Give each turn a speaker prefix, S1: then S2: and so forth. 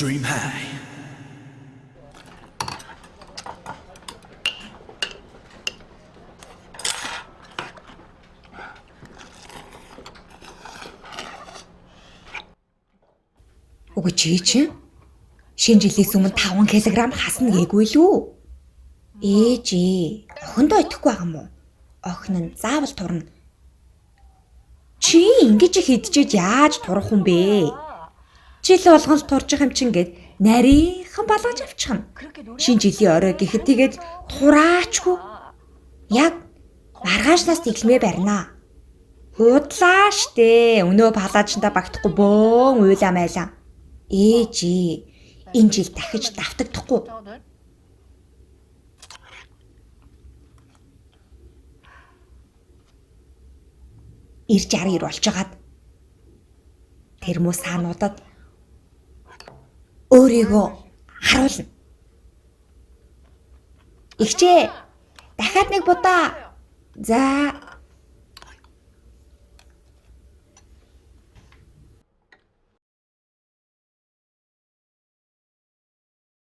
S1: Dream high.
S2: Үгүй чи чинь шинэ жилээс өмнө 5 кг хасна гээгүй лүү? Ээжээ, охиндоо итгэхгүй байгаа юм уу? Охин нь заавал турна. Чи ингэж их идчихэд яаж турах юм бэ? Жил болгон л турж юм чин гэд нарийнхан балгаж авчихна. Шинэ жилийн орой гэхэд тэгээд тураачгүй. Яг маргаашнаас тэглэмээ барина. Худлаа штэ. Өнөө палаажнда багтахгүй бөөн уйлаа майлаа. Ээжээ, энэ жил дахиж давтагдахгүй. Ир 69 болжгаад тэр мусаануудад өөрийгөө харуулна. Игчээ, дахиад нэг будаа. За.